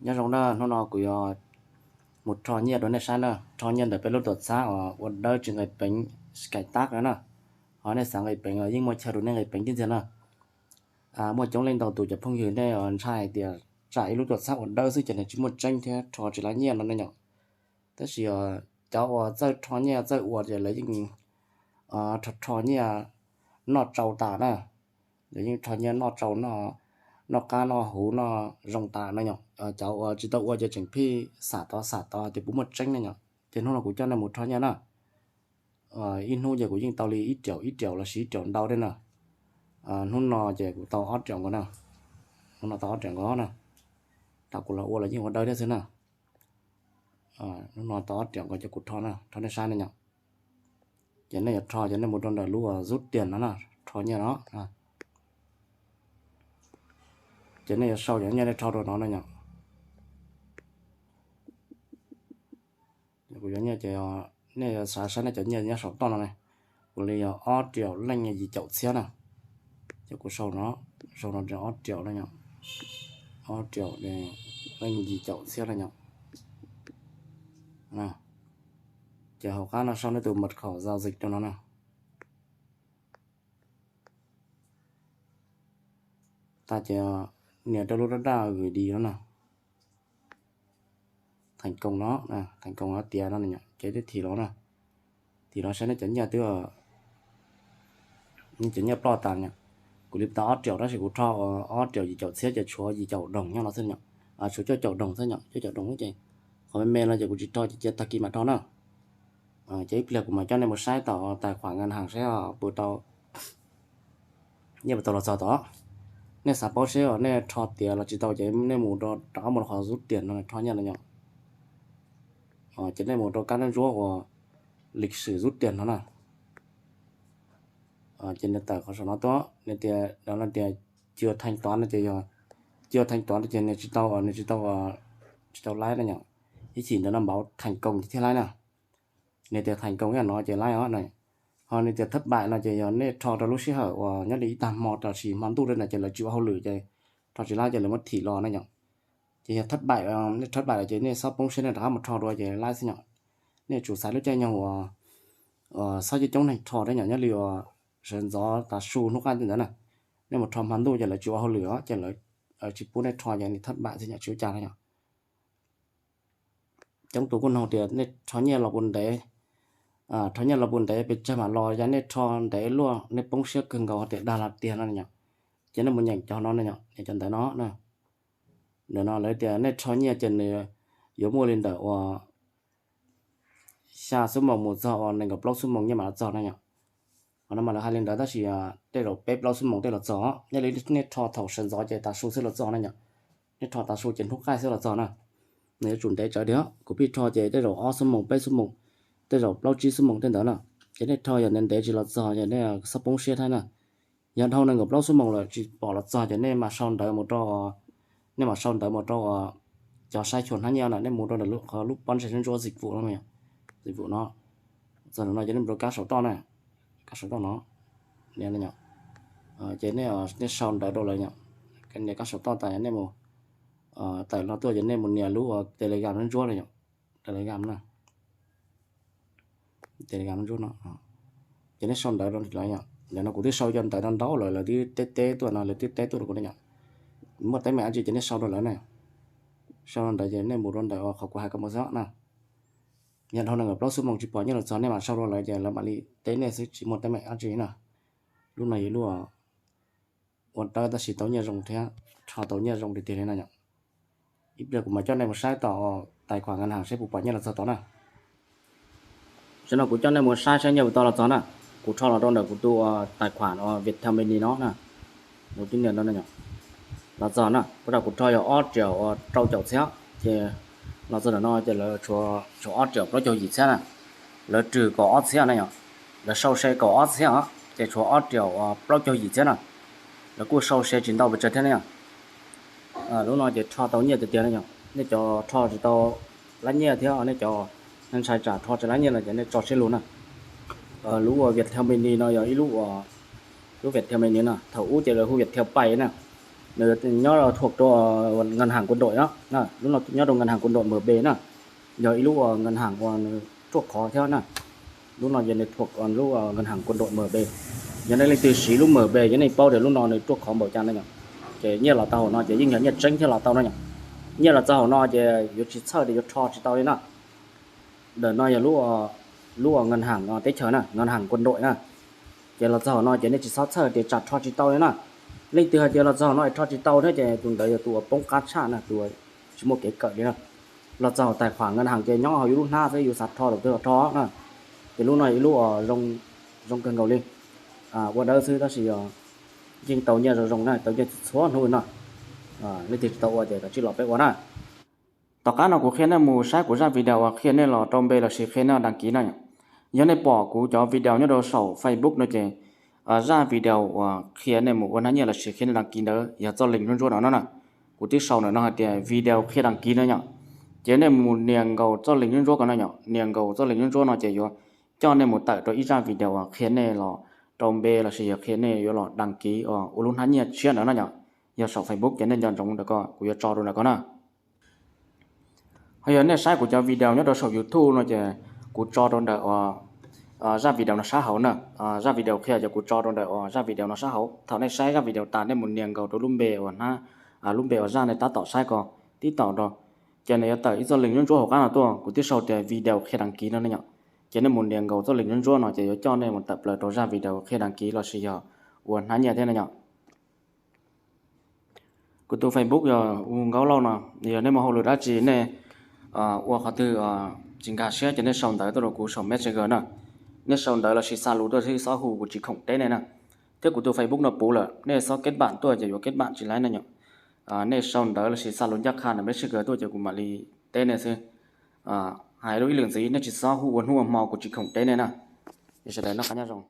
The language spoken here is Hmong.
Nyob zoo na, hnub no kuv yuav mus rho nyiaj rau nej saib na, rho nyiaj ntawm peb lub tuam txhab uas ua dawb tsis nqis peev, Sky Tax no na. Ho nej xav nqis peev los yeej muaj chaw rau nej nqis peev tib ntxiag na. Muaj coob leej ntau tus cov phooj ywg nej ntshai hais tias tsam ib lub tuam txhab ua dawb xwb ces nws tsis muaj tseeb thiab rho tsis lab nyiaj no ne yom. Tab sis cov uas txawj rho nyiaj txawj ua ces lawv yeej rho rho nyiaj noj tsau tas na. Lawv yeej rho nyiaj noj tsau, noj qab noj huv noj zoo tas no yom. Cov uas tsis tau ua ces tseem pheej xam tod xam tod tias puas muaj tseeb ne yom. Ces hnub no kuv coj nej mus rho nyiaj na. Ib hnub ces kuv yeej tau li ib riaum ib riaum los sis ib riaum ntau thiab na. Hnub no ces kuv tau ob riaum nkaus na. Hnub no tau ob riaum nkaus na. Tam kuv los ua los yeej ua dawb thiab xwb na. Hnub no tau ob riaum nkaus ces kuv rho na, rho nej saib ne yom. Ces nej yuav rho ces nej mus rau ntawm lub uas zub tias no na, rho nyiaj no. Ces nej yuav sau cov nyiaj nej rho rau no na yom. Kuv yuav nyiaj ces nej yuav xav saib nej cov nyiaj nyob saum toj no ne. Kuv li yog ob riaum leej yim caum txhiab na. Ces kuv sau no, sau no ob riaum na yom. Ob riaum leej yim caum txhiab na yom. Ces hauv qab no sau nej tus mật khẩu giao dịch rau no na. Tas ces nias rau lub dab daj gửi đi no na. Thành công no, thành công no tias no yom, ces nej thim los na. Thim los saib nej cov nyiaj twb, nej cov nyiaj ploj tas yom. Kuv li tau ob riaum tab sis kuv rho ob riaum yim caum txhiab ces tshuav yim caum đồng nyob no xwb yom. Tshuav cuaj caum đồng xwb yom, cuaj caum đồng ces qhov me me no ces kuv tsis rho ces cia tag kis mam rho na. Ces ib pliag kuv mam coj nej mus saib tom tài khoản ngân hàng saib puas tau nyiaj puas tau los txog tod. Nej xav paub seb nej rho tiav los tsis tau ces nej mus rov qab mus rau qhov rút tias no rho nyiaj no yom. Ces nej mus rau kab nab ntsuab uas lịch sử rút tias no na. Ces nws tawm qhov saum no tuaj, nws tias, no tias chưa thanh toán no ces yog chưa thanh toán no ces nws tsis tau, nws tsis tau, tsis tau laib na yom. Ib chim ntawd no npaum thành công thiaj laib na. Nws tias thành công no ces laib os na. Ho nws tias thất bại no ces yog nej rho rau lub sij hawm uas nyob li ib tag hmo los sis hmo ntuj li no ces lawv tsis ua hauj lwm ces rho tsis laib ces lawv muab thim los na yom. Ces yog thất bại, nej thất bại lawm ces nej txhob poob siab, nej rov qab mus rho dua ces laib xwb yom. Nej tsum xaiv lub caij nyoog uas txhob coob coob neeg rho thiab yom, nyob li uas sawv ntxov tav su hnub qaij tej ntawd na. Nej mus rho hmo ntuj ces lawv tsis ua hauj lwm os, ces lawv tsis pub nej rho ces nws thất bại xwb yom, tsis ua cas no yom. Coob tus kuj nug tias nej rho nyiaj los puas ntev, rho nyiaj los puas ntev, pes tsawg mam los, yog nej rho ntev luaj nej poob siab kawg nkaus tias dag los tiag no yom. Ces nej mus nyeem cov no na yom, nyeem cov ntawv no na. Ntawm no lawv tias nej rho nyiaj ces nws yuav muaj li ntawm uas xya xuab moos mus txog uas nees nkaum plaub xuab moos nyiaj mam los txog no yom. Qhov no mas lawv hais li ntawd tab sis tej zaum peb plaub xuab moos tej los txog, nyob li nej rho thaum sawv ntxov ces tav su xwb los txog na yom. Nej rho tav su ces hnub qaij xwb los txog na. Nws yuav tsum ntev tsawv diam, kuv pheej rho ces tej zaum ob xuab moos peb xuab moos, tej zaum plaub tsib xuab moos tej ntawd na. Ces nej rho yog ntev ntev tsis los txog ces nej txhob poob siab thiab na. Yog dhau nees nkaum plaub xuab moos lawm tsis pom los txog ces nej mam sau ntawv mus rau, nej mam sau ntawv mus rau cov saib xyuas hnab nyiaj na, nej mus rau ntawm lub, qhov lub pob ntseg ntsuab ntsuab dịch vụ no, dịch vụ no. Txog ntawm no ces nej mus rau kab saum toj na, kab saum toj no, nias, ces nej sau ntawv rau lawv yom. Nias kab saum toj tas nej mus, tawm los tuaj ces nej mus nias lub uas Telegram ntsuab ntsuab na yom, Telegram na. Telegram ntsuab no, ces nej sau ntawv rau lawv yom. Ntawm no kuv twb sau cov ntawv no ntau lawm, lawv twb teb teb tuaj no, lawv twb teb tuaj rau kuv ne yom. Muaj teeb meem dab tsi ces nej sau rau lawv na. Sau rau ntawd ces nej mus rau ntawm qhov kuv hais koj mus xwb na. Yog dhau nees nkaum plaub xuab moos tsis pom nyiaj los txog nej mam sau rau lawv ces lawv mam li teb nej xwb, tsis muaj teeb meem dab tsi na. Lub no yog lub ua dawb tab sis tau nyiaj zoo thiab, rho tau nyiaj zoo tiag tiag li no yom. Ib pliag kuv mam coj nej mus saib tom tài khoản ngân hàng seb puas pom nyiaj los txog tod na. Tam sim no kuv coj nej mus saib saib nyiaj puas tau los txog na. Kuv rho los rau ntawm kuv tus tài khoản uas Viettel Mini no na. Mus tib nias no, los txog na, puag ta kuv rho yog ob riaum uas rau caum txhiab, ces los txog ntawm no ces lawv tshuav, tshuav ob riaum plaub caug yim txhiab na. Lawv rwm kaum ob txhiab na yom, lawv sau se kaum ob txhiab os, ces tshuav ob riaum uas plaub caug yim txhiab na. Lawv kuj sau se tsis ntau pes tsawg thiab na yom. Lub no ces rho tau nyiaj tiag tiag na yom. Nej cov rho tsis tau lab nyiaj thiab nej cov neeg ntshai tsam rho tsis lab nyiaj no ces nej tso siab lug na. Lub uas Viettel Mini no yog ib lub, lub Viettel Mini no thaum ub ces lawv hu Viettel Pay na. Nws nyob thuam rau ngân hàng quân đội no, lub no nyob rau ngân hàng quân đội M B na, yog ib lub ngân hàng uas nws ruaj khov thiab na. Lub no yog nws thuam lub ngân hàng quân đội M B. Yog nej leej twg siv lub M B ces nej paub tias lub no nws ruaj khov npaum cas na yom. Ces nyiaj los tau hauv no ces yeej yog nyiaj tseeb thiaj los tau na yom. Nyiaj los txog hauv no ces yuav tsis txhawj tias yuav rho tsis tau li na. Ntawm no yog lub ngân hàng teb chaws na, ngân hàng quân đội na. Ces los txog hauv no ces nej tsis txhob txhawj tias tsam rho tsis tau li na. Leej twg hais tias los txog hauv no es rho tsis tau thiab ces tus ntawd yog tus uas poob qab tshaj na, tus uas tsis muaj kev kawm li na. Los txog hauv tài khoản ngân hàng ces nyob hauv yus lub hnab xwb, yus xav rho thaum twg los rho na. Ces lub no yog ib lub uas zoo kawg nkaus li. Ua dawb xwb tab sis yog yeej tau nyiaj zoo zoo na, tau nyiaj txhua hnub no. Leej twg tsis tau ua ces kav tsij los peb ua na. Tom qab no kuv qhia nej mus saib kuv zaj video uas qhia nej los rau npe lossis qhia nej đăng ký no yom. Yog nej pom kuv cov video nyob rau saum Facebook no ces zaj video uas qhia nej mus ua hnab nyiaj lossis qhia nej đăng ký ntawd yog txoj link ntsuab ntsuab no no na. Kuv twb sau ntawm no hais tias video qhia đăng ký no yom. Ces nej mus nias nkaus txoj link ntsuab ntsuab ko no yom, nias nkaus txoj link ntsuab ntsuab no ces yuav coj nej mus tawm rau ib zaj video uas qhia nej los rau npe lossis yog qhia nej yuav los đăng ký ua lub hnab nyiaj tshiab ntawd no yom. Yog saum Facebook ces nej nco ntsoov ntawm ko, kuv yuav tso rau ntawm ko na. Ho yog nej saib kuv cov video nyob rau saum YouTube no ces kuv tso rau ntawm zaj video no sab hauv na. Zaj video qhia ces kuv tso rau ntawm zaj video no sab hauv. Thaum nej saib zaj video tas nej mus nias nkaus rau lub npe uas hnab, lub npe uas zaj nej tab tom saib ko, tib taum rau, ces nws yuav tawm ib txoj link ntsuab ntsuab hauv qab no tuaj, kuv twb sau tias video qhia đăng ký no ne yom. Ces nej mus nias nkaus txoj link ntsuab ntsuab no ces yuav coj nej mus tawm plaws rau zaj video qhia đăng ký lossis yog ua hnab nyiaj thiab no yom. Kuv tus Facebook yog U Nkaub Lauj no, yog nej muaj hauj lwm dab tsi nej ua qhov twg tsis nkag siab ces nej sau ntawv tuaj rau kuv saum Messenger na. Nej sau ntawv lossis xa lus tuaj xwb, xob hu, kuv tsis khoom teb nej na. Thiab kuv tus Facebook no puv lawm, nej xob kết bạn tuaj ces yuav kết bạn tsis laib na yom. Nej sau ntawv lossis xa lus ncaj qha ntawm Messenger tuaj ces kuv mam li teb nej xwb. Hais lus ib lwm ntxiv, nej tsis xob hu ua hnub ua hmo, kuv tsis khoom teb nej na. Sawv daws noj qab nyob zoo.